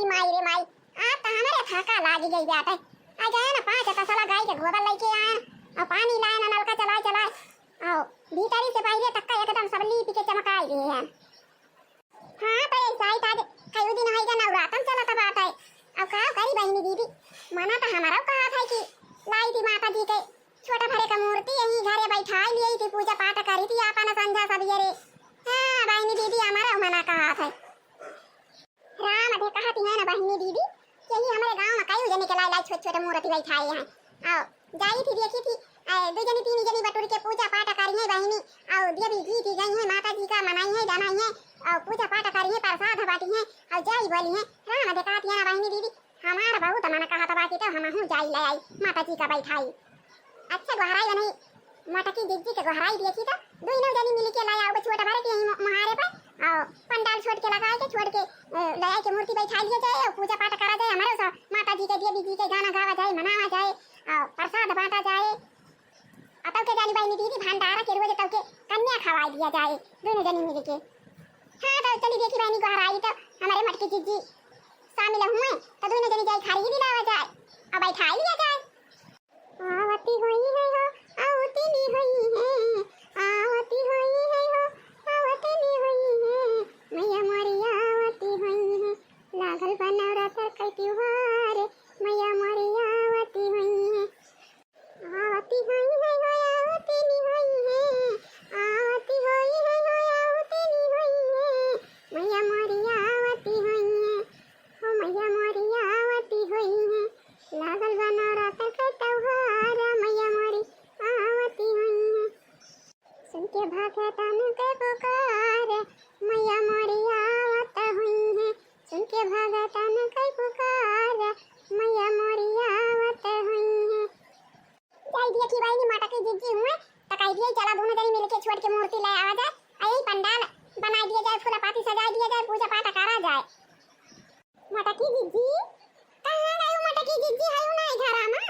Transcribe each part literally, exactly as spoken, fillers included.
माई रे माई, आज त हमरे थाका लागि गई बाटे। आ गए ना पाँच तसला गाय के गोबर लइके आए, अउ पानी लाए ना नलका चलाए चलाए, अउ भीतरी से बाहरे तक का एकदम सब लीपि के चमकाई दिए हैं। हाँ, त ऐसा ही ताज कई दिन होइगा नवरातन चलत बाटे। अब का करी बहिनी दीदी, मना त हमरउ कहत है कि लाई थी माता जी के छोटा भरे का मूर्ति यही घरे बैठाई लिए थी, पूजा पाठ करी थी आपन संझा सबेरे। हाँ बहिनी दीदी, हमरउ मना कहत है। राम दे कहती है ना बहिनी दीदी, यही हमरे गाँव में कई जने के लाई लाई छोट छोट मूर्ति बैठाए हैं। अउ जाई थी देखी थी, ए, दो जनी तीन जनी बटुर के पूजा पाठ करी है बहिनी, अउ देवी गीत गई है, माता जी का मनाई है, जानाई है, अउ पूजा पाठ करी है, प्रसाद बाटी है, अउ जाई बोली है। राम दे कहती है ना बहिनी दीदी, हमार बहुत मन कहत बा कि तो हमहू जाई ले आई माता जी का बैठाई। अच्छा गोहराई नहीं, मटकी जिज्जी के गोहराई देखी तो दुइनो जनी मिल के ले आओ छोट भरे के यही मु-, मुहारे पर, अउ पंडाल छोट के लगाए के छोट के, अ, ले आए के मूर्ति बैठा लिया जाए अउ पूजा पाठ करा जाए, हमारे सब माता जी के देवी जी के गाना गावा जाए, मनावा जाए, अउ प्रसाद बांटा जाए। अतौ के जानी बहिनी दीदी भंडारा के रोज तौ के कन्या खवाई दिया जाए दुइनो जनी मिल के। हाँ तो चली देखी बहिनी गोहराई तो हमारे मटकी जिज्जी शामिल हुए तो दुइनो जनी जाई खरीद लावा जाए, अब बैठाई लिया जाए। आवती होई है हो, आवती नी होई है, आवती होई है हो, आवती नी होई है, मैया मोरी आवती होई है, लागल बा नवरात्र के त्योहार, मैया मोरी आवती होई है। आवती होई है हो, आवती नी होई है, आवती होई है हो, आवती नी होई है, मैया मोरी आवती होई है, हो मैया मोरी आवती होई है, लागल बा नवरात्र के त्योहार, मैया मोरी आवती होई है। सुन के भगतन के पुकार, मैया मोरी आवत होई है। सुन के भगतन के पुकार, मैया मोरी आवत होई है। जाई दिया कि बहिनी मटकी जिज्जी हुए, त कह दिए चला दुइनो जनी मिलके छोट के मूर्ति ले आवा जाए, आ यही पंडाल बनाई दिया जाए, फूला पाती सजाई दिया जाए, पूजा पाठ करा जाए। मटकी जिज्जी, कहाँ गई मटकी जिज्जी? है उ ना घरा में?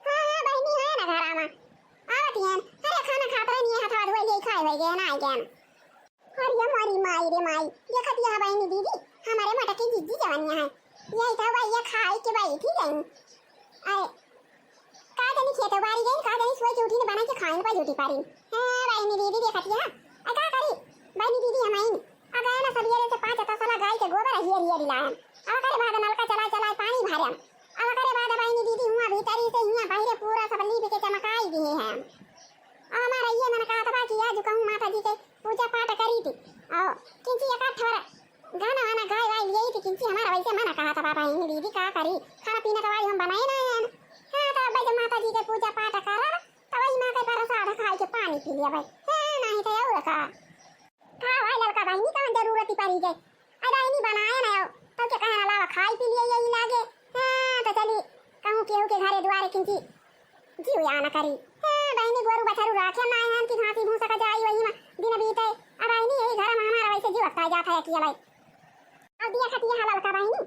हाँ, हाँ, बहिनी है ना घरा में। आवत हन। अरे खाना खात रहनी है, हथवा धोए लिए खाए होई गए ना, आई गए ना। अरे मोरी माई रे माई, देखत यह बहिनी दीदी, हमारे मटकी जिज्जी जवनिया है। यही था भैया खाए के बैठी गई। अरे का जनी खेत बारी गई, का जनी सोई के उठी ने बना के खाइन पर झूठी पारी। हाँ बहिनी दीदी देखत यह, आ का करी बहिनी दीदी हम आइन। आ गए ना सबेरे से पाँच तसला गाय के गोबर हियर हियर लायन। अब करे बाद नलका चला चला पानी भरन। अब करे बाद बहिनी दीदी हुआ भीतरी से हिया बाहरे पूरा सब लीप के चमकाई दिए हैं। अब हमारा ये मन कहत बा कि आज कहूँ माता जी के पूजा पाठ करी थी। और किंची एक आध ठोर गाना वाना गाए वाए लिए थी, किंची हमारा वैसे मन कहत बा बहिनी दीदी का करी, खाना पीना तो आज हम बनाए ना हैं। हाँ तो अब जब माता जी के पूजा पाठ करब तो वही माँ के प्रसाद खाए के पानी पी लिया भाई। हाँ नहीं तो और का। का भाई ललका बहिनी, कौन जरूरत ही पड़ी गई? अरे बहिनी बनाए ना हो, तब के कहना लावा खाई पी लिए यही लागे। हाँ, तो चली कहूँ केहू के घरे दुआरे किंची जीव या ना करी। हाँ, बहिनी गोरू बछरू राखे ना हैं कि घासी भूसा का जाई वही में दिन बीते। अब बहिनी यही घर में हमारा वैसे जीव अकता जाता है अकेले। अब दिया खतिया है ललका बहिनी।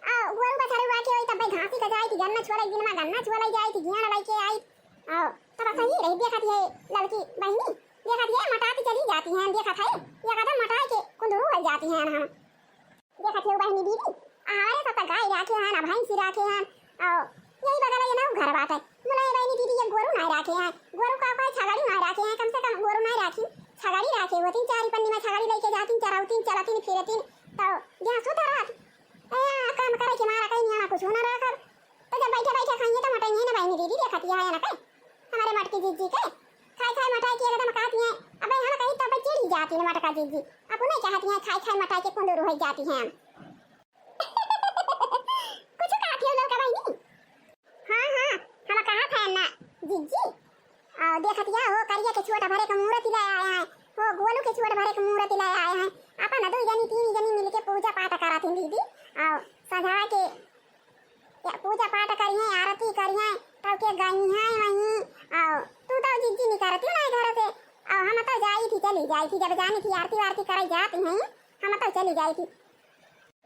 आ, गोरू बछरू राखे होई तब भाई घासी का जाई थी, गन्ना छोड़े दिन में गन्ना छोड़े जाई थी, गियान लइके आई। आ, तब सही रही, देखत ये ललकी बहिनी, देखत ये मटाती चली जाती हैं, देखत है, ये कदम मटाए के कुंदरू हो जाती हैं हम। देखत ये बहिनी दीदी, हमारे साथ गाय राखे हैं ना, भैंसी राखे हैं, आ, यही बगल ये ना घर बात है। बोला, "ए बहिनी दीदी, ये गोरू ना राखे हैं, गोरू का कोई छगड़ी ना राखे हैं, कम से कम गोरू ना राखी, छगड़ी राखे होती, चारी पन्नी में छगड़ी लेके जाती, चरावती, चलती, फिरती, तो यहाँ सुत रहत। ए, यहाँ काम करे के मारा कहीं यहाँ कुछ ना रखब।" तो जब बैठे बैठे खाइए तो मोटाइए ना बहिनी दीदी, देखती है ना कहीं हमारे मटकी जिज्जी के खाए खाए मोटाई के एकदम कहती हैं, "अबे हम कहीं तब चिड़ी जाती ना मटका जिज्जी, अपने चाहती हैं खाए खाए मोटाई के कुंदरू हो जाती हैं हम।" कुछ कहती हो ललका बहिनी? हाँ, हाँ, हम कहा था ना, जिज्जी। आ, देखत या हो, करिया के छोट भरे के मूरत ले आए हैं, हो, गोलू के छोट भरे के मूरत ले आए हैं। अपन दो जनी, तीन जनी मिलके पूजा पाठ करत हैं दीदी। आ, सजा के या पूजा पाठ करिए, आरती करिए, तब के गई हैं वहीं। आ, तू तो जिज्जी नहीं करती ना घर से। आ, हम तो जाई थी, चली जाई थी, जब जानी थी आरती वारती कराई जाती हैं, हम तो चली जाई थी।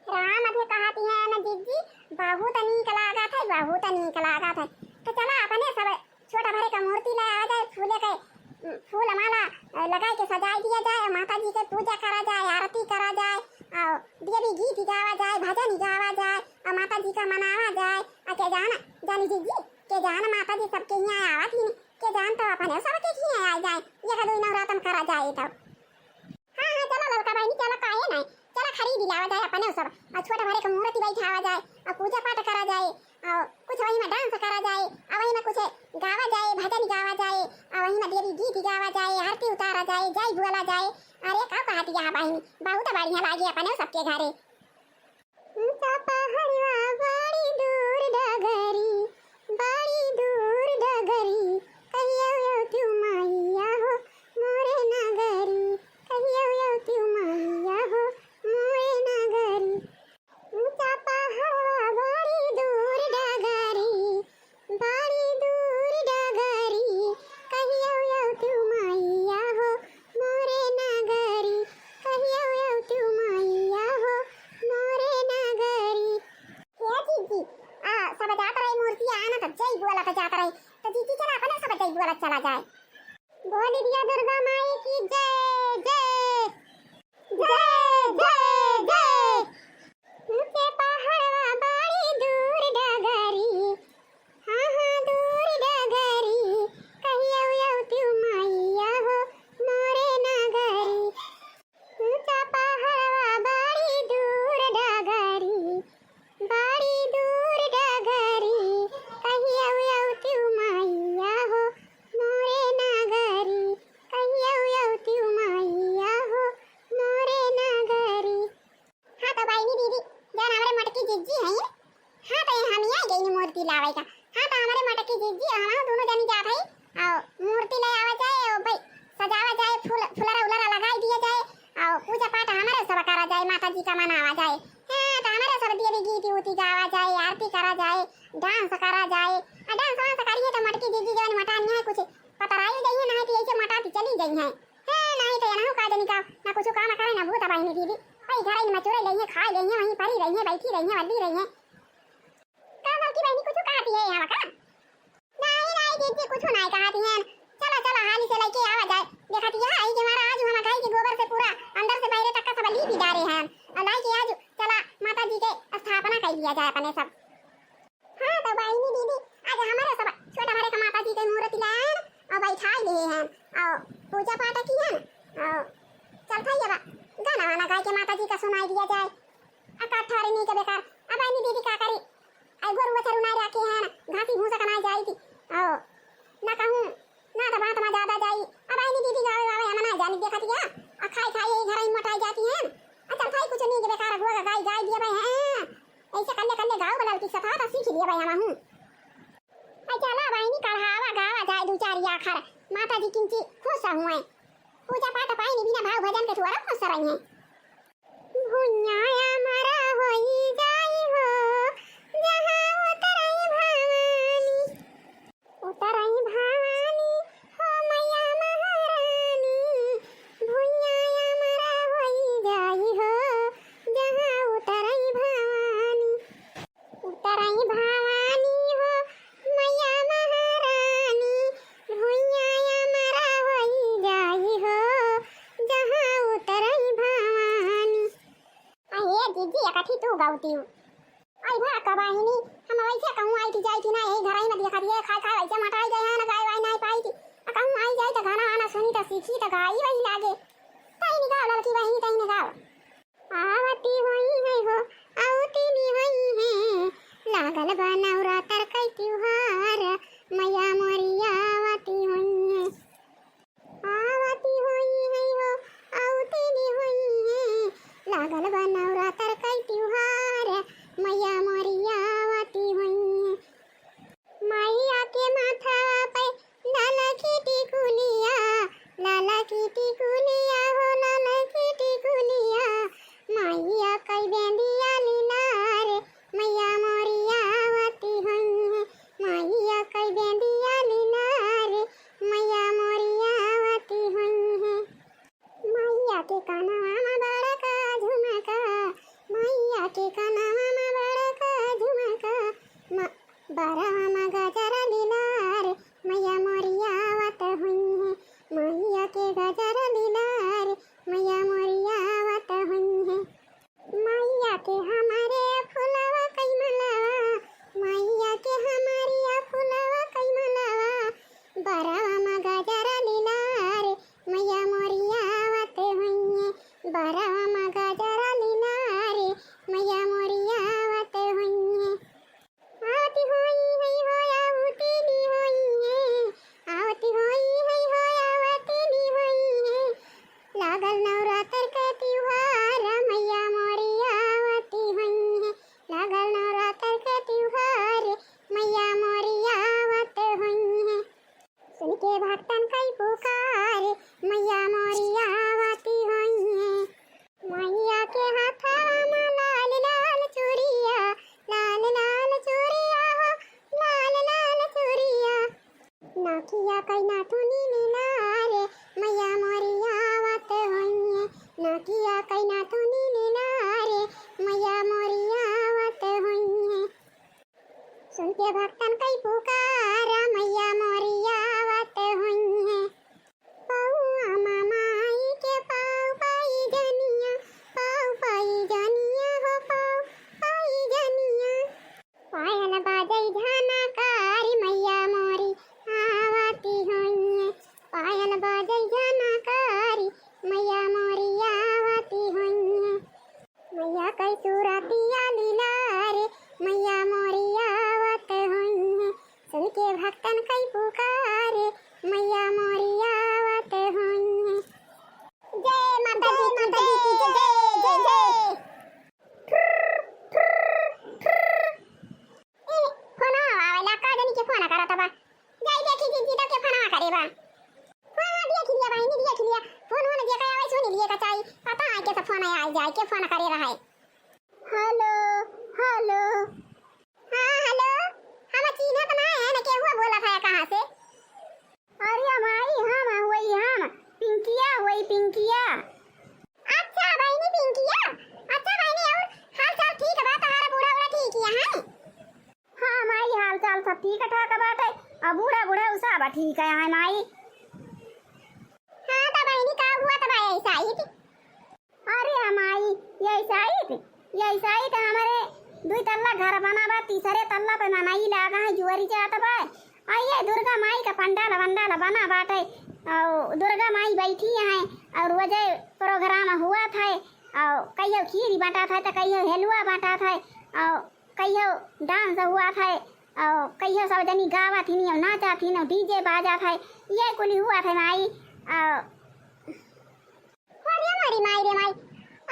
राम अधे कहती है न जिज्जी, बहुत नीक लागत है, बहुत नीक लागत है। तो चला अपने सब छोटा भरे का मूर्ति ले आ जाए, फूले के, फूल माला, अ, लगाए के सजाए दिया जाए, माता जी के पूजा करा जाए, आरती करा जाए, और देवी गीत गावा जाए, भजन गावा जी का मनावा जाए, आ के जान, जानी जीजी, के जान माता जी सबके हियाँ आवत ही, के जान तो अपने सबके हियाँ आ जाए, एक दुई नवरातन करा जाए तब। हाँ, हाँ, चला ललका बहिनी, चला, काहे नाहीं, चला खरीद लावा जाए अपने सब, और छोट भरे के मूर्ति बैठावा जाए, और पूजा पाठ करा जाए, और कुछ वही में dance करा जाए, और वही में कुछ गावा जाए, भजन गावा जाए, और वही में देवी गीत गावा जाए, आरती उतारा जाए, जय बोला जाए। अरे का कहत हया बहिनी, बहुत बढ़िया लागे अपने सबके घरे। ऊंचा पहाड़वा बड़ी दूर डगरी, बड़ी दूर डगरी, कहियो अउतू मैया हो मोरे नगरी, कहियो अउतू मैया हो मोरे नगरी। ऊंचा पहाड़वा बड़ी दूर डगरी, बड़ी दूर डगरी, कहियो अउतू मैया हो मोरे नगरी, कहियो अउतू मैया हो मोरे नगरी। हे जीजी, आ, सब जात रहे मूर्ति आना त जय बोला त जात रहे, त जीजी चला अपने सब जय बोला चला जाए। बोली दिया दुर्गा माई की जय, जय। जय, जय, जय। ऊंचे पहाड़वा बड़ी दूर डगरी, हाँ, हाँ, दूर डगरी, कहियो अउतू मैया हो मोरे नगरी। ऊंचा पहाड़वा बड़ी दूर डगरी, बड़ी दूर डगरी, कहियो अउतू मैया हो मोरे नगरी, कहियो अउतू मैया हो मोरे नगरी। हाँ तो बहिनी दीदी, जौन हमरे मोटकी जीजी हैं, हाँ तो ये हम यहाँ गई मूर्ति लावे का। हाँ तो हमरे मोटकी जीजी और हम दोनों जनी जात है, और मूर्ति ले आवा जाए, और भाई सजावा जाए, फूल, फुलरा उलरा लगाई दिया जाए, और पूजा पाठ हमरे सब करा जाए, माता जी का मनावा जाए। हाँ, तो हमरे सब देवी गीत उती गावा जाए, आरती करा जाए, dance करा जाए। आ dance वांस करिए तो मोटकी जीजी जौन मोटानी है, कुछ पतराई जाइए, नहीं तो ऐसे मोटाती चली जाइए। हाँ, नहीं तो एनहू का जनी का, ना कुछ काम करे, ना भूत बहिनी दीदी। वही घर में चुरे रहिए, खाए रहिए, वहीं पड़ी रहिए, बैठी रहिए, वल्ली रहिए। का बड़की बहिनी कुछ कहती है यहाँ का? नाहीं, नाहीं जीजी, कुछ नाहीं कहत हैं। चला, चला, हाली से लइके आवा जाए। देखत हिया, आई के हमारा आज हम गाय के गोबर से पूरा अंदर से बाहरे तक का सब लीपी डारे हैं। और लाई के आज चला माता जी के स्थापना कर लिया जाए अपने सब। हाँ, तो बहिनी दीदी, आज हमारे सब छोटा हरे का माता जी के मूर्ति लाए हैं और बैठाई लिए हैं और पूजा पाठ की हैं और चल भाई अब गाना वाना गाय के माता जी का सुनाई दिया जाए। आ का ठहरे नहीं के बेकार। अब बहिनी दीदी का करी? आई गोरू बछरू नाई राखे हैं, घासी भूसा का नाई जाई थी। ओ, ना कहूँ, ना तो बात में ज्यादा जाई। अब बहिनी दीदी गावे वावे हम ना जानी देखत हिया। आ खाई खाई यही घर ही मोटाई जाती हैं। आ चल खाई कुछ नहीं के बेकार हुआ गाई गाई दिया भाई हैं। ऐसे कल्ले कल्ले गाओ बदल की सफा तो सीख लिया भाई हम हूँ। आ चला बहिनी कढ़ावा गावा जाए दू चार आखर। माता जी किंची खुश हुए। पूजा पाठ पाई नहीं बिना भाव भजन के थोड़ा खुश रही हैं। भुइयाँ अमर होई जाई हो, जहाँ उतरई भवानी। उतरई भवानी हो मैया महारानी, भुइयाँ अमर होई जाई हो, जहाँ उतरई भवानी। उतरई भवानी हो मैया महारानी, भुइयाँ अमर होई जाई हो, जहाँ उतरई भवानी। अहे जीजी, एकठी तू गौती। आई भा का बहिनी, हम वैसे कहूँ आई थी जाई थी ना, यही घर ही में देखा दिए, खाए खाए वैसे मोटाई गए हैं ना, गाय वाय नहीं पाई थी। आ कहूँ आई जाई तो गाना आना सुनी तो सीखी तो गाई वही लागे। तही निकाल लड़की बहिनी, तही निकाल। आवती होई है हो, आवती भी होई है, लागल बा नवरात्र कै त्योहार, मैया मोरी आवती होई है। आवती होई है हो, आवती भी होई है, लागल बा नवरात्र कै त्योहार, मैया मोरी आवती होई है। मैया के माथवा पे लाला की टिकुलिया, लाला की टिकुलिया हो, लाला की टिकुलिया, मैया कई बेंदिया लीलार, मैया मोरी आवती होई है, मैया कई बेंदिया लीलार, मैया मोरी आवती होई है। मैया के कानवा में बड़का झुमका, मैया के कानवा में बड़का झुमका, म-, बरवा में गजरा लीलार, मैया मोरी आवत होई है, मैया के गजरा लीलार, मैया मोरी आवत होई है। मैया के हमारे फुलवा कई माला, के भक्तन कई पुकार, मैया मोरी आवत होइहैं। पौआ मा माई के पाँव पाई जनिया, पाँव पाई जनिया हो, पाँव पाई जनिया। पायल बाजै झनकारी, मैया मोरी आवती होइहैं। पायल बाजै झनकारी, मैया मोरी आवती होइहैं। मैया कै सुरतिया लीला रे, मैया मोरी आवत होइहैं। सुन के भक्तन कै पुकार, मैया मोरी आवत होइहैं। जय माता दी की, जय, जय, जय, जय। ए, फोनवा आवेला, का जानी के फोन करत बा। जाई देखी दीदी तो के फोनवा करे बा। हाँ, हाँ, देख लिया बहिनी, देख लिया। फोन वोन जे का आवे, सुन लिए का चाही। पता है के सब फोन आए जाए, के फोन करे रहे। हेलो, हेलो। हाँ, हेलो। हम चिन्हत ना है ना, केहू बोलत है कहाँ से? अरे माई, हम होई, हम पिंकिया होई, पिंकिया। अच्छा बहिनी पिंकिया, अच्छा बहिनी, और हाल चाल ठीक बा? तोहार बूढ़ा बूढ़ा ठीक है? हाँ माई, हाल चाल सब ठीक ठाक बाटे। अब बूढ़ा बूढ़ा उ सब ठीक है, हाँ माई। हाँ त बहिनी, का हुआ त बा ऐसा ही? अरे माई, ये साइत, ये साइत हमरे दुई तल्ला घर बना बा, तीसरे तल्ला पे मनई लागा है, जुअरी जात बा। आ ये दुर्गा माई का पंडाल वंडाल बना बाटे, और दुर्गा माई बैठी हैं, और रोजे प्रोग्राम हुआ था, और कहियो खीरी बंटा था, तो कहियो हलवा बंटा था, और कहियो डांस हुआ था, और कहियो सब जनी गावा थी, और नाचा थी, और डीजे बाजा था, ये कुल हुआ था माई। और अरे मोरी माई रे माई,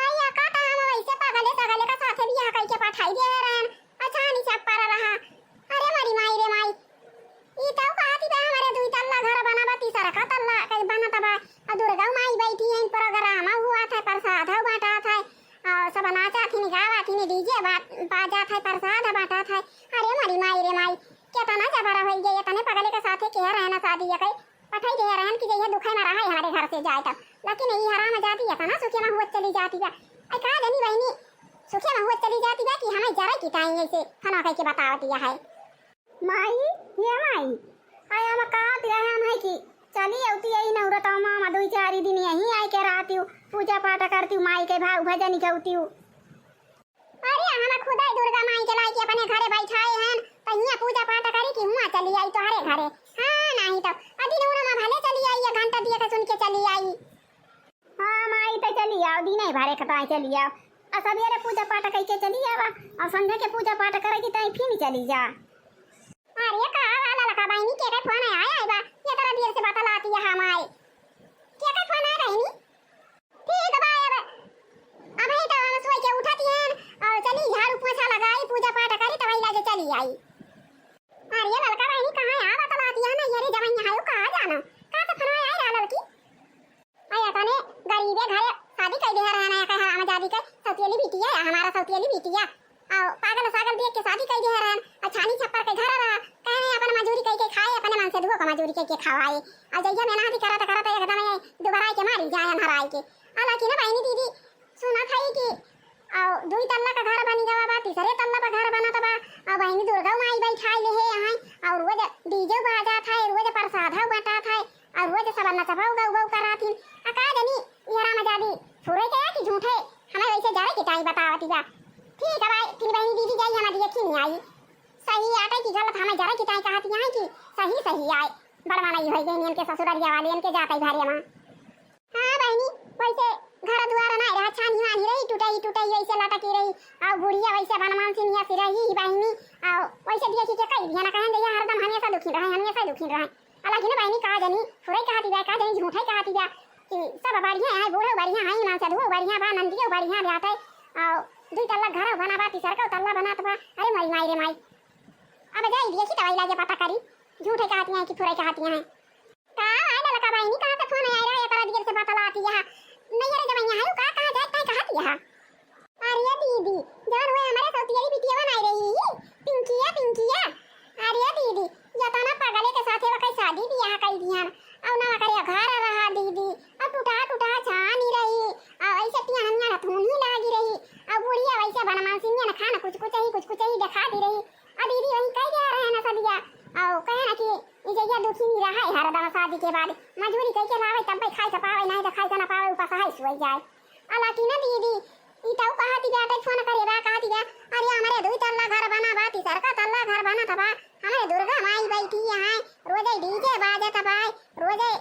आइया का त हम वैसे पागले सगले का साथे बियाह कइके पठाई दे रहन, अचानी छप्पर रहा। अरे मोरी माई रे माई, ई तो कहती बा हमरे दुई तल्ला घर बना बा, तीसरा का तल्ला कहीं बनत बा, आ दुर्गा माई बैठी हैं, प्रोग्राम हुआ था, प्रसाद हो बांटा था, और सब नाचा थी, गावा थी, डीजे बा-, बाजा था, प्रसाद बांटा था। अरे मोरी माई रे माई, केतना जबरा होई गई, इतने पगले के साथे के रहना शादी ये कई पठाई दे रहन कि जइहे दुखे में रहा हमारे घर से जाए तब, लेकिन ई हराम जाती है तना सुखे में हुआ चली जाती है। ऐ का जानी बहिनी, सुखे में हुआ चली जाती है कि हमें जरा की टाइम ऐसे फना कह के बतावती है। माई, ये माई, आय हम कहा रहन है कि चली अउती यही नौरत मामा दुई चार दिन यहीं आए के रहती हूँ, पूजा पाठ करती हूँ, माई के भाव भजन करती हूँ। अरे, हम खुदै दुर्गा माई के लाइके अपने घरे बैठाए हन, त हियाँ पूजा पाठ करी कि हुआँ चली आई तोहरे घरे। हाँ, नाहीं तो अदिन उड़मा भले चली आई, एक घंटा दिए के सुन के चली आई। हाँ, माई तो चली आओ, दिने भरे के ताई चली आओ। आ सबेरे पूजा पाठ कइके चली आवा, और संझा के पूजा पाठ करे की ताई फिर चली जा। अरे, का वाला लका बहिनी के के फोन आया है बा? ये तरह देर से बतलाती है माई। के के फोन आया बहिनी? ठीक बा, अब, अब ही तो हम सोई के उठत ही हैं और चली झाड़ू पोछा लगाई, पूजा पाठ करी, तब वही लगे चली आई। अरे ललका बहिनी कहाँ है? बतलाती है ना, ये रे जवनिया है, वो कहाँ जाना? कहाँ से फनवा आई रहा ललकी? अरे तने गरीबे घरे शादी कर दिया रहा ना, कहे हराम जादी के सौतेली बिटिया है, हमारा सौतेली बिटिया। अउ पागल सागल देख के शादी कइ दिहे रहन। अउ छानी छप्पर के घर रहा, कहे अपन मजूरी कइ के खाए, अपने मन से दुओ का मजूरी कइ के खवाए। अउ जइया मेहनती करत करत एकदम ये दुबराए के मारी जाए, अन्हराए के। हालांकि ना बहिनी दीदी, सुनत हई कि अउ दुई तल्ला का घर बनी गवा बा, तीसरे तल्ला पर घर बनत बा। अउ बहिनी दुर्गा माई बैठाए ले है यहाँ, अउ रोज डीजे बाजत है, रोज प्रसाद बांटत है। अउ रोज सब नचबऊ गउबऊ कराथिन। आ का जानी, ई हराम जादी फुरे के कि झूठे, हमें वैसे जाए के टाइम बतावती बा। ठीक है भाई, फिर बहिनी दीदी जाई, हमारी यकीन नहीं आई। सही आटे की गलत हमें जरा की टाइम कहती है कि सही सही आए। बड़वा नहीं होई गई इनके ससुररिया वाले, इनके जाते ही भारी माँ। हाँ बहिनी, वैसे घर दुआर ना रहा, छानी वानी रही, टूटई टूटई वैसे लटकी रही। अउ बुढ़िया वैसे बनमान सिंहिया सी रही बहिनी। अउ वैसे देखी के कई दिया ना कहन जइया हरदम हमेशा दुखी रहे, हमेशा दुखी रहे। हालांकि ना बहिनी का जानी, फुरई कहती बा, का जानी झूठई कहती बा कि सब बढ़िया है, बूढ़ो बढ़िया है, ईमान से दुओ बढ़िया बा, नंदियो बढ़िया बाटे, अउ दुई तल्ला घर बना बा, तीसरका तल्ला बनात बा। अरे मोरी माई रे माई, अब जाई देखी तब लागे पता करी, झूठई कहती हैं कि फुरई कहती हैं। का आए ललका बहिनी, कहाँ से फोन आए रहा, ये तरह दिल से बतलाती है, नहीं रे जवनिया है, का कहाँ जाए, तय कहती है। अरे दीदी, जवन हुए हमारे सौतियरी बिटिया बनाई रही ही, पिंकिया, पिंकिया। अरे दीदी, ये तो ना पगले के साथे वकई शादी बियाह कई दिहन। अउ ना करे घर रहा दीदी, अउ टूटा टूटा छानी रही, अउ ऐसे टियानिया ना थूनी लागी रही, अउ बुढ़िया वैसे बनमान सिंह ना खाना कुछ कुछ ही, कुछ कुछ ही दिखा दी रही। अ दीदी वही कह दिया रहे। जइया दुखी नहीं रहा है हरदम शादी के बाद, मजूरी कइके लावे तब खाए के पावे, नहीं तो खाए के ना पावे, उपास है सोई जाए। हालांकि ना दीदी, ई तो कहती बा, आटे फोन करे बा, कहती बा, "अरे हमरे दुई तल्ला घर बना बा, तीसरका तल्ला घर बनत बा, हमरे दुर्गा माई बैठी है, रोजे डीजे बाजत बा, रोजे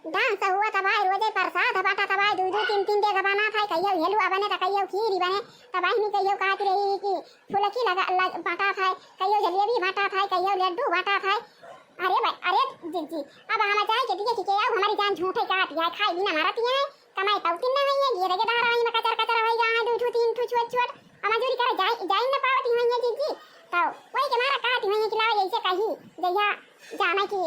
डांस हुआ त भाई, रोजे प्रसाद बांटा त भाई, दू दू तीन तीन डेग बना था, कहियो हेलुआ बने त कहियो खीरी बने, त बहिनी कहियो कहत रही कि फुलकी लगा, लग, बांटा था, कहियो जलेबी बांटा था, कहियो लड्डू बांटा था।" अरे भाई, अरे जिज्जी, अब हम जाए के दिए कि के, अब हमारी जान झूठे काटी है, खाई बिना मरती है, कमाई पौती न होई है, गिर के धारा में कचर कचर होई गा है, दू ठू तीन ठू छोट छोट, अब मजूरी करे जाई, जाई न पावती होई है जिज्जी, तो वही के मारा काटी होई है कि लाओ ऐसे कही, जइया जाने की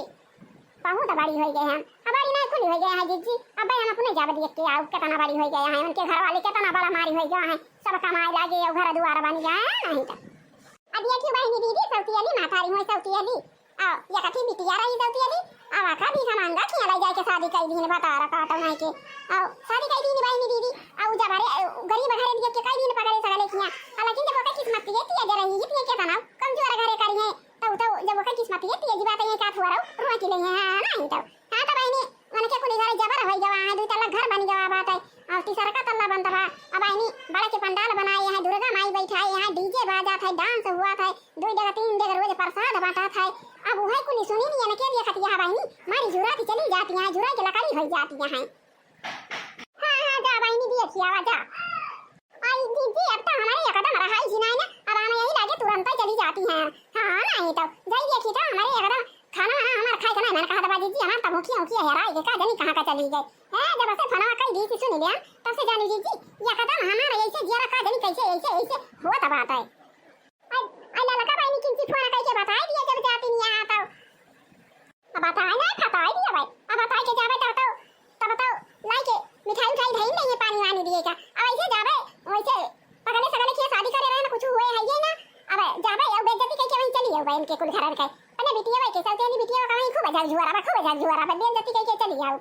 बहुत बड़ी होई गए हैं, अब बड़ी नहीं खुली होई गए हैं जिज्जी। अब भाई हम अपने जाब देख के आओ, कितना बड़ी होई गए हैं, उनके घर वाले कितना बड़ा मारी होई गए हैं, सब कमाए लागे और घर दुआर बन गए हैं, नहीं तो। अब ये क्यों बहनी दीदी सौती अली माथा रही हुई सौती अली, आओ, ये कथी बिटिया रही सौती अली, अब आखा भी हम अंगा किया लाई जाके शादी कर दी, बता रहा काटो नहीं के, आओ, शादी कर दी बहनी दीदी, आओ जब अरे गरीब घरे दिए के कई दिन पकड़े सगले किया, हालांकि जब ओकर किस्मत ये तिया दे रही, ये तिया के तना कमजोर घरे करी है, तब तो जब ओकर किस्मत ये तेजी बात है, का थोड़ा रुआ की ले है, हाँ, नहीं तो। हाँ, तो बहिनी, उनके कुली घर जबर होई गवा है, दू तल्ला घर बन गवा बात है, और तीसरका तल्ला बनत बा। अब बहिनी, बड़ा के पंडाल बनाए हैं, दुर्गा माई बैठाए हैं, डीजे बाजत है, डांस हुआ था, दू जगह तीन जगह रोज प्रसाद बांटत है। अब वही कुली सुनी नहीं, इनके दिया खतिया है बहिनी, मारी झुरा की चली जाती है, झुरा की लकड़ी होई जाती है। हाँ, हाँ, जा बहिनी, दिया खियावा, जा। आई दीदी, अब तो हमारे एकदम रहाई जिनाई ना, अब हम यही लागे तुरंत ही चली जाती हैं। हाँ, नहीं तो, जाई देखी तो हमारे एकदम खाना वाना हमार खाए का नहीं मन कहत बा दीदी, हमार तो भूखी उखी है, राई के का जानी कहाँ का चली गई। है, जब से फनवा कई दी थी सुन लिया, तब से जानी दीदी, एकदम हमार ऐसे जियरा का जानी कैसे ऐसे, ऐसे होत बात है। आई, आई ललका बहिनी किंची फोन कइके बताई दिया जब जाती नहीं यहाँ तो। अब बताए ना, फताई दिया भाई। अब बताई के जाबे तब तो, तब तो लाई के मिठाई उठाई धई नहीं है, पानी वानी दिए का। अब ऐसे जाबे, वैसे पगले सगले किया शादी करे रहे ना, कुछ हुए है ये ना। अब जाबे, अब बेइज्जती कइके वहीं चली आओ भाई इनके कुल घर के। अपने बिटिया भाई के चलते नहीं, बिटिया का वहीं खूब झकझुआरा बा, खूब झकझुआरा बा, बेइज्जती कइके चली आओ।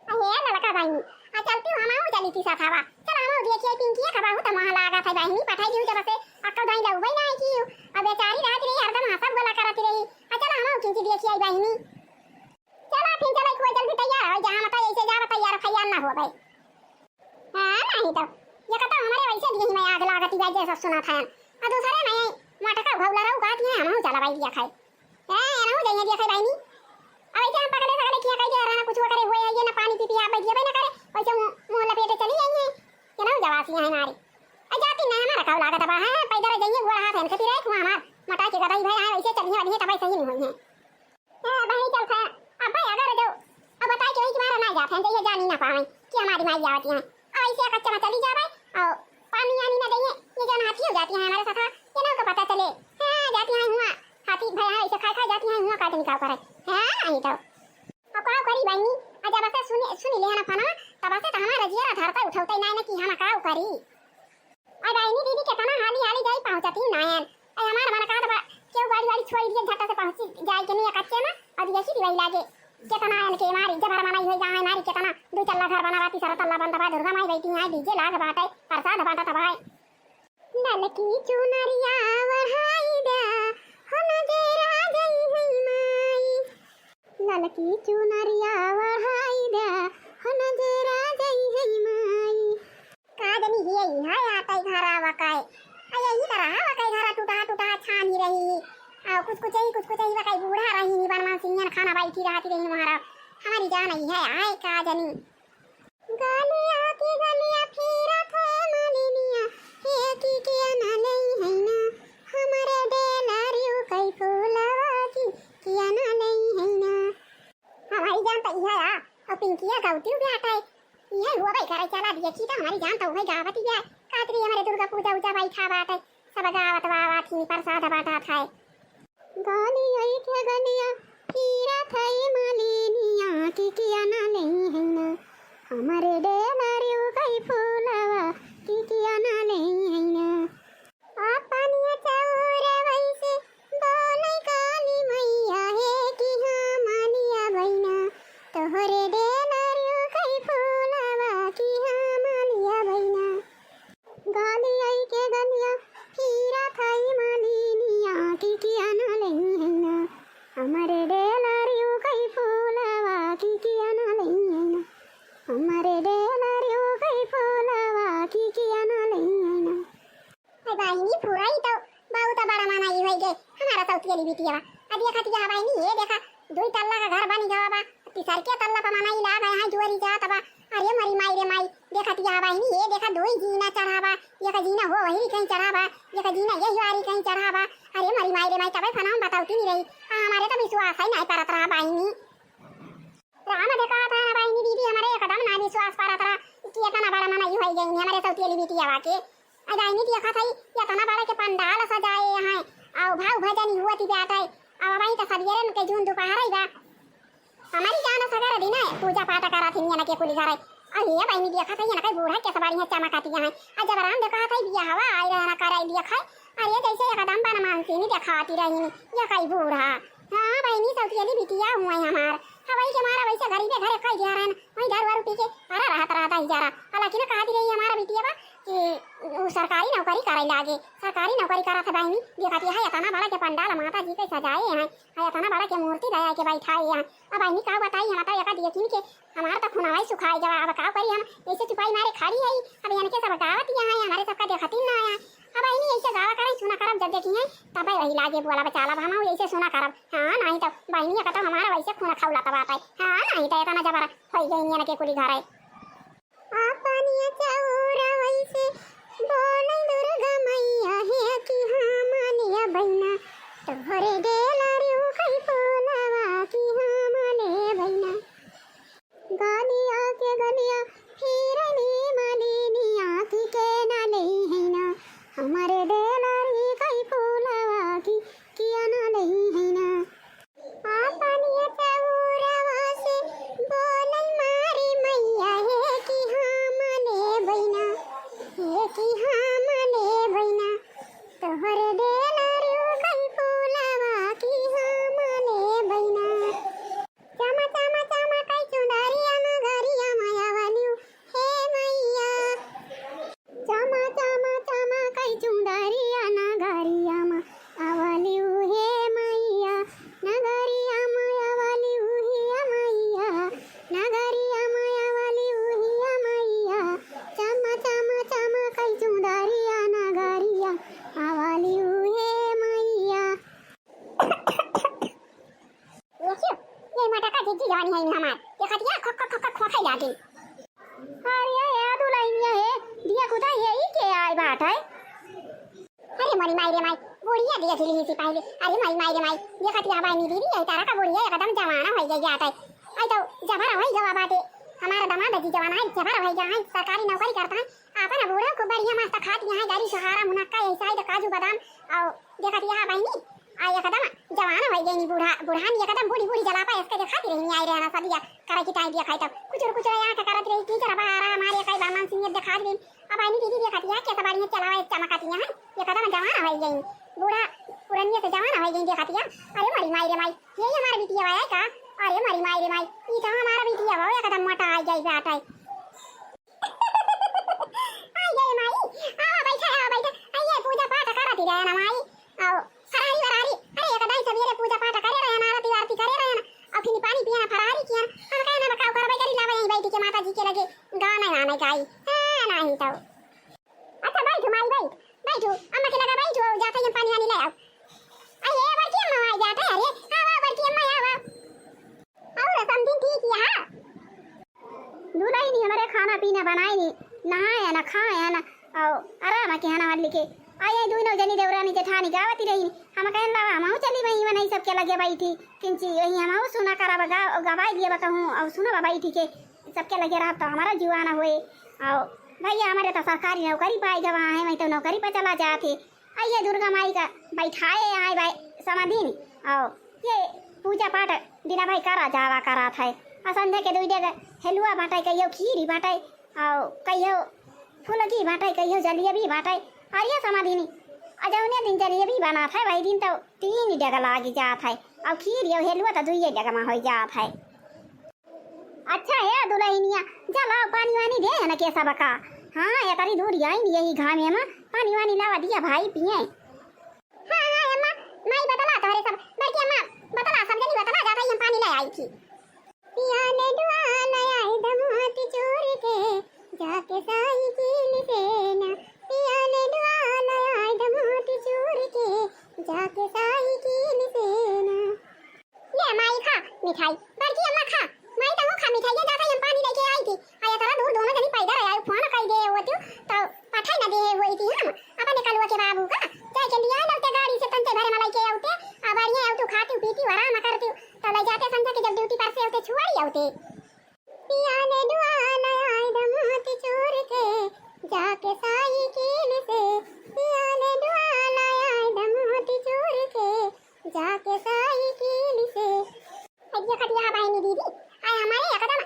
अहे ललका बहिनी, आ चलती हूँ, हम आऊ चली थी साथवा। चल हम आऊ देखिए पिंकिया का बहुत मोह लागत है बहिनी, पठाई दिहु जब से अक्का दाई लउबई ना आई की। अब बेचारी रात रही हरदम हंसब बोला करत रही। आ चल हम आऊ किंची देखिए आई बहिनी। चला फिर चला कोई जल्दी तैयार हो जा, हम तो ऐसे जाब तैयार फैयार ना हो भाई। हाँ नहीं तो, ये कहता हमारे वैसे दिए ही में आग लागती भाई जैसा सुना था। आ दूसरे में मटका भौला रहू कहती है हम चला भाई दिया खाए। ए, एनहु जइहे दिया खाई बहिनी। अब ऐसे हम पकड़े सकले किया कह दे रहना कुछ वो करे हुए है, ये ना पानी पी पी आप बैठिए ना करे, वैसे मुँह, मुँह लपेटे चली जाइए। एनहु जवासी है हमारी। अ जाती ना हमारा काव लागत बा, हैं, पैदल जइए गोड़ हाथ हन खेती रहे, हुआ हमार मटा के गदाई भाई, हैं, वैसे चलिए वाली है, तब सही नहीं हुई है। ए, बहिनी चल खा, अब भाई अगर जो, अब बताए कि वही तुम्हारा ना जाते हैं, जइए जानी ना पावे कि हमारी माई आवती हैं। ऐसे कच्चा में चली जावे और पानी आनी ना दइए, ये जन हाथी हो जाती हैं हमारे साथ, ये ना उनको पता चले। हाँ, जाती हैं हुआ, हाथी भाई, हाँ, ऐसे खाए खाए जाती हैं हुआ, काट निकाल करे। हाँ, नहीं तो। अब का करी बहिनी, आ जब से सुने, सुन ले ना फना, तब से तो हमारा जियरा धरता उठौता ही ना, ना कि हम का करी। आई बहिनी दीदी केतना हाली हाली जाई पहुँचती नायन। आई हमार मन कहत बा, केहू गाड़ी वाड़ी छोड़ी दिए, झट्टा से पहुँची जाए के नहीं कच्चे में, और यही दिवाई लागे। केतना आयन के मारी, जबर मनाई होई गा है मारी, केतना दू तल्ला घर बना बा, तीसरा तल्ला बनत बा, दुर्गा माई बैठी हैं, डीजे लाग बाटे, प्रसाद बांटत बा। ललकी चुनरिया ओढ़ाई द्या, हो नजरा जई है माई। ललकी चुनरिया ओढ़ाई द्या, हो नजरा जई है माई। का जनी हिये इहाँ आटै घरा वकै। आ यही तरह वकै घरा टूटहा टूटहा छानी रही। आ कुछ कुछ ही, कुछ कुछ ही वकै बूढ़ा रही, बनवासियन खाना बैठी रहती रही महाराज। हमारी जान ही है, आए का जनी। गलिया के गलिया फिरत है मलिनिया, हे की किया ना लई है ना, हमरे डेलरियो कई फूलवा की किया ना लई है ना। हमारी जान तो इहे आ, और पिंकिया गौती भी आटै। इहे हुआ भाई करे चला दिए की तो हमारी जान तो वही गावत ही है। कातरी हमारे दुर्गा पूजा उजा बैठा बात है, सब गावत वावत ही प्रसाद बांटत है। गाली आई के गलिया, हीरा थई मालिनिया, की किया ना लेई है ना। हमरे डेलरियो कई फूलवा, की किया ना लेई है ना। अपनिया चौरवई से बोलै काली मैया हे कि हाँ मालिया बहिना, तोहरे डेलरियो कई फूलवा कि हाँ मालिया बहिना। गाली आई के गलिया, हीरा थई मालिनिया, की किया ना लेई है ना। हमरे बहिनी, पूरा ही तो बहुत बड़ा मनई होइ गए हमारा सौतियली बिटिया बा। अब देखत यह बहिनी, ये देखा, दुई तल्ला का घर बन गवा बा, तीसरके तल्ला पर मनई लाग है, यहाँ जुअरी जात बा। अरे मरी माई रे माई, देखत यह बहिनी, ये देखा, दुई जीना चढ़ा बा, एक जीना हो वही कहीं चढ़ा बा, एक जीना यही वारी कहीं चढ़ा बा। अरे मरी माई रे माई, तबे फनाम बतावती नहीं रही। आ, हमारे तो विश्वास ही नहीं परत रहा बहिनी। राम देखा था ना बहिनी दीदी, हमारे एकदम ना विश्वास परत रहा कि इतना बड़ा मनई होइ गई हमरे सौतियली बिटिया बा के। आ बहिनी देखा था, इतना बड़ा के पंडाल सजाए हैं, आओ भाव भजन हुआ थी जात है। अब वही तो सवेरे के जून दोपहर ही बा, हमारी जान सगर दिन है, पूजा पाठ करा थी नियन के कुली घर है। और ये बहिनी देखा था, ये ना कई बूढ़ा के सवारी है चमकाती हैं। आ जब राम देखा था, बिया हवा आई रहना कराई देखा, अरे जैसे एकदम बन मानसी नहीं देखाती रही, ये कई बूढ़ा। हाँ बहिनी, सौतियली बिटिया हुआ है हमार। हवाई के मारा वैसे गरीबे घरे खाई गया रहन, वही दारू वारू पी के परा रहत रहता ही जा रहा। हालांकि ना कहती रही हमारा बिटिया बा कि उ सरकारी नौकरी करे लागे, सरकारी नौकरी करत है बहिनी। देखती है इतना बड़ा के पंडाल माता जी के सजाए हैं, है इतना बड़ा के मूर्ति दया के बैठाए हैं। अब बहिनी का बताई, हम तो एका देखिन के हमार तो खुनवा ही सुखाई गवा। अब का करी, हम ऐसे चुपाई मारे खड़ी है, अब इनके सब गावत यहाँ है, हमारे सबका देखती ना आया। अब बहिनी ऐसे गावा करें, सुना करब, जब देखी हैं तब वही लागे बोला बचाला, हम ऐसे सुना करब। हाँ नहीं तो बहिनी का तो हमारा वैसे खून खौला तब आता है। हाँ नहीं तो इतना जबर हो गई इनके कुली घर है। आपनिया चौरा वैसे बोले दुर्गा मैया है कि हाँ मानिया बहिना, तोहरे डेला रू कई पोलवा कि हाँ माने बहिना। गलिया के गलिया फिरनी मलिनिया की के ना लेई है ना, हमारे डेलरी कई फूलवा की किया ना लेई है ना। आपनिया चौरवा से बोलल मारी मैया है कि हाँ माने बहिना, है कि हाँ माने बहिना, तोहर डेलरी कई फूलवा की हाँ माने बहिना। चमा चमा चमा कई चुंदरिया नगरिया माया वालियो हे मैया। चमा चमा चमा कई चुंदरिया नगरिया मा अवलियो हे मैया। नगरिया माया वालियो हे मैया। नगरिया माया वालियो हे मैया। चमा चमा चमा कई चुंदरिया नगरिया अवलियो हे मैया। देखियो, ये मटका जिज्जी जवानी है हमार। ये खटिया खक खक खक खक खोखे लागी। अरे ये दुलहिनिया है, दिया कुदा ये ही के आए बात है। अरे मरी माई रे माई, बुढ़िया दिया धुली ही सिपाही रे। अरे मरी माई रे माई, ये खटिया हवाई नहीं दीदी, ये तारा का बुढ़िया एकदम जवाना हो गई जात है। आई तो जबर हो गवा बाटे। हमारा दामाद जी जवाना है, जबर हो गया है, सरकारी नौकरी करता है। आपन बूढ़ा को बढ़िया मस्त खात यहाँ गाड़ी सहारा मुनक्का ऐसा है तो काजू बादाम और देखत यहाँ बहिनी, आ एकदम जवान हो गई नी बूढ़ा, बूढ़ा नी एकदम बूढ़ी बूढ़ी जलापा इसके देखाती रही नी आई रहना सदिया करे की टाइम दिया खाई तब कुचुर कुचुर यहाँ के करत रही की जरा बहारा हमारे कई बामन सिंह देखाती रही। अब आईनी दीदी देखत यहाँ कैसे बाड़ी चलावा एक चमकाती यहाँ एकदम जवान हो गई बूढ़ा पुरनिया से जवान हो गई देखत यहाँ। अरे मरी माई रे माई, ये हमारा बिटिया है का? अरे मरी माई रे माई, ये तो हमारा बिटिया है एकदम मोटा आ गई बात है। आई गए माई, आवा बैठा, आवा बैठा। आई ये पूजा पाठ करत ही रहे ना माई। आओ, फरारी वरारी, अरे एक दाई सवेरे पूजा पाठ करे रहे ना, आरती वारती करे रहे ना। और फिर पानी पिया ना, फरारी किया ना। हम कहे ना, "बकाओ करबे करी, लावा यहीं बैठी के माता जी के लगे गाना वाना गाई।" हाँ, नहीं तो। अच्छा, बैठो माई, बैठ, बैठो, अम्मा के लगा बैठो, जाते ही हम पानी वानी ले आओ। अरे, बड़की अम्मा आई जाते, अरे, आवा, बड़की अम्मा, आवा। और समधिन ठीक यहाँ? दुलहिनी हमरे खाना पीना बनाइनी, नहायन, खायन, और आराम के हना वाली के। आई दुनो जनी देवरानी जेठानी गावती रही। हम कहन लावा, हमहू चली वहीं, वहीं सबके लगे बैठी। किंची वहीं हमहू सुना करब, गा-, गवाई लिए बा कहूँ, और सुनब बैठी के, सबके लगे रहब तो हमारा जुआ ना होए। और भैया हमारे तो सरकारी नौकरी पाई गवा है, वहीं तो नौकरी पर चला जाते। आ ये दुर्गा माई का बैठाए आए बाय समाधिन, और ये पूजा पाठ बिना भाई करा जावा करात है। आ संध्या के दुई डेग हेलुआ बाटे, कहियो खीरी बाटे, और कहियो फुलकी बाटे, कहियो जलेबी बाटे। और ये समाधिन, आ जौने दिन जलेबी बनात है, वही दिन तो तीन डेग लागी जात है, और खीरी और हेलुआ तो दुइये डेग में हो जात है। अच्छा हे दुलहिनिया, जा लाओ पानी वानी दे न के सबका। हाँ, एतरी दूर आइन यही घामे मा, पानी वानी लावा दिया भाई पिए। हाँ, हाँ, अम्मा, माई बतला तोहरे सब, बड़की अम्मा, बतला सब जनी बतला जात है, हम पानी ले आई थी। पिया ने डुआ ले आई दमुआती चूर के, जाके साई कीन से ना। पिया ने डुआ ले आई जाके साइकिल से ना। ले माई खा मिठाई, बड़की अम्मा खा, माई तहूँ खा मिठाई, ये जाता ही हम पानी लेके आई थी। आ ये तरह दूर दोनों जनी पैदल आए, फोन कई दे होती तो पठाई न दे होई थी हम, अपने कलुआ के बाबू का, जाए के लिया लौटे गाड़ी से तंचे भरे मलाई के आउते, आ बढ़िया आउतू खाती पीती आराम करती, तो ले जाते संझा के जब ड्यूटी पर से आउते छुआरी आउते। पिया ले दुआ लाया है दमोती चूर के, जाके साइकिल से। पिया ले दुआ लाया है दमोती चूर के, जाके साइकिल से। अइया खटिया बहिनी दीदी, आए हमारे एकदम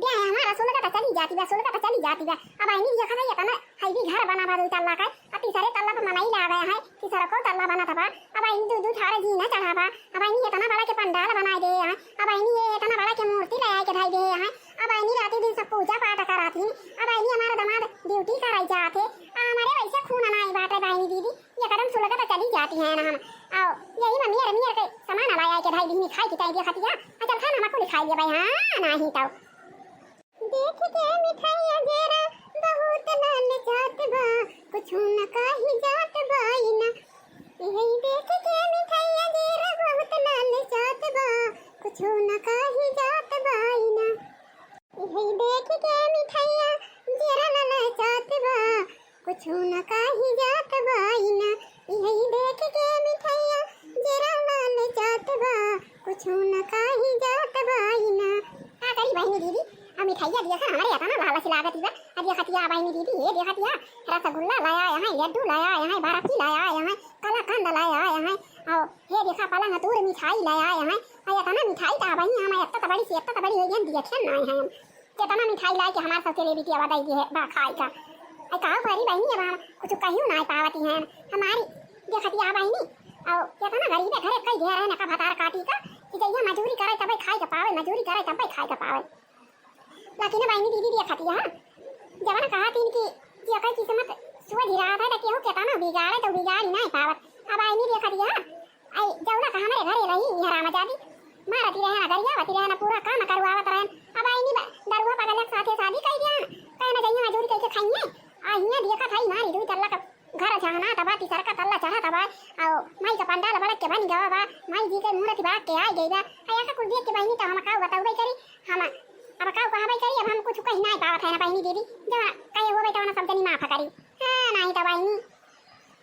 दे है हमारा सुलगत चली जाती बा, सुलगत चली जाती बा। अब बहिनी देखा था, ये तना हैवी घर बना बा दो तल्ला का, अब तीसरे तल्ला पे मनई लागे है, तीसरा को तल्ला बना था बा। अब बहिनी दो दो ठारे जीना चढ़ा बा, अब बहिनी इतना बड़ा के पंडाल बनाए दे है, अब बहिनी ये इतना बड़ा के मूर्ति ले आए के धई दे है, अब बहिनी राती दिन सब पूजा पाठ कराती, अब बहिनी हमारा दामाद ड्यूटी कराई जाते, आ हमारे वैसे खून ना आई बाटे बहिनी दीदी, ये कदम सुलगत चली जाती है ना हम, आओ यही में मियर मियर के सामान ले आए के धई दीनी खाई की ताई देखतिया, आ चल खाना हमको लिखाई ले भाई, हाँ नहीं तो। देख के मिठाइया जेरा बहुत लाल जात बा, कुछु न कही जात बा ई ना। यही देख के मिठाइया जेरा बहुत लाल जात बा, कुछु न कही जात बा ई ना। यही देख के मिठाइया जेरा लाल जात बा, कुछु न कही जात बा ई ना। यही देख के मिठाइया जेरा लाल जात बा, कुछु न कही जात बा ई ना। का करी बहिनी दीदी, अब मिठाइया दिया सन हमरे इतना लालच लागत बा। अब ये खतिया बहिनी दीदी, ये देखतिया रसगुल्ला लाया है, लड्डू लाया है, बर्फी लाया है, कलाकंद लाया है, और ये देखा पलंग तूर मिठाई लाया है। आ इतना मिठाई तो बहिनी हम इतना तो बड़ी से इतना तो बड़ी हो गई, देखे ना है हम। कितना मिठाई लाए के हमारे सबके लिए बिटिया बताई दी है बा खाए का। आई का करी बहिनी, अब हम कुछ कहियो ना पावती हैं हमारी देखतिया बहिनी। और कितना गरीब है घरे कई घेर है ना का भतार काटी का कि जइया मजूरी करे तबे खाए के पावे, मजूरी करे तबे खाए के पावे। लेकिन बहिनी दीदी देखतिया जवन कहा थी कि जेकर किस्मत सुबह धिरा था तो केहू कितना बिगाड़े तो बिगाड़ी ना पावत। अब बहिनी देखतिया आई जौना का हमरे घरे रही, इहाँ रामा जादी मारती रहे ना, गरियावती रहे ना, पूरा काम करवावत रहे। अब आईनी बा-, दरुआ पगलक साथे शादी कई दिया, कहे ना जइया मजूरी कइके खाइए। आ हियाँ देखत हई मारी दुई तल्ला का घर छहना तबा, तीसर का तल्ला चढ़ा तबा, आओ माई का पंडाल बड़क के बन गवा बा, माई जी के मूर्ति बड़क के आ गई बा। आ ऐसा कुल देख के बहिनी तो हम का बताऊ भाई करी, हम अब का कहा भाई करी, अब हम कुछ कही ना पावत है ना बहिनी दीदी, जब कहे हो भाई तो ना सब जनी माफ करी। हाँ, नहीं तो बहिनी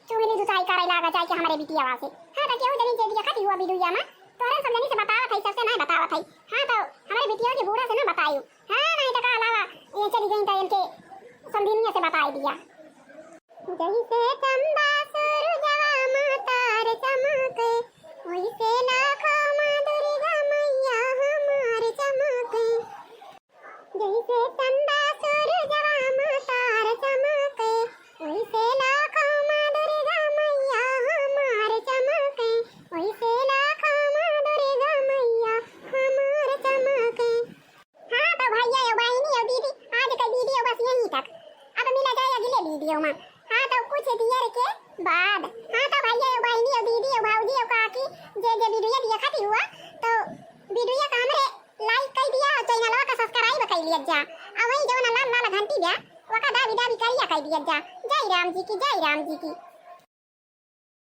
चुगली दुताई करे लागा जाए के हमरे बिटिया से। हाँ, तो केहू जनी जे देखत ही हुआ वीडियो में, तोहरे सब जनी से बतावत है, सबसे नहीं बतावत है। हाँ, तो हमरे बिटिया के बूढ़ा से ना बतायू। हाँ, नहीं तो का अलावा ये चली गई तो इनके समधिनिया से बताई दिया। जैसे चंदा सूरजवा मा तार चमके, वैसे लाखों माँ दुर्गा मैया हमार चमके। जैसे चंदा सूरजवा मा तार चमके, वैसे लाखों माँ दुर्गा मैया हमार चमके, वैसे लाखों माँ दुर्गा मैया हमार चमके। हाँ तो भैया यो बहिनी यो दीदी, आज का वीडियो बस यहीं तक। अब मिला जाए अगले वीडियो में। हाँ तो कुछ देर के बाद। हाँ तो भैया यो बहिनी यो दीदी यो भाऊजी यो काकी, जे जे वीडियो देखत ही हुआ तो वीडियो का हमरे like कई दिया और चैनलवा का subscribe कई लिया जा। और वही जवन लाल लाल घंटी बा, वका दाबी दाबी करिया कई दिया जा। जय राम जी की, जय राम जी की।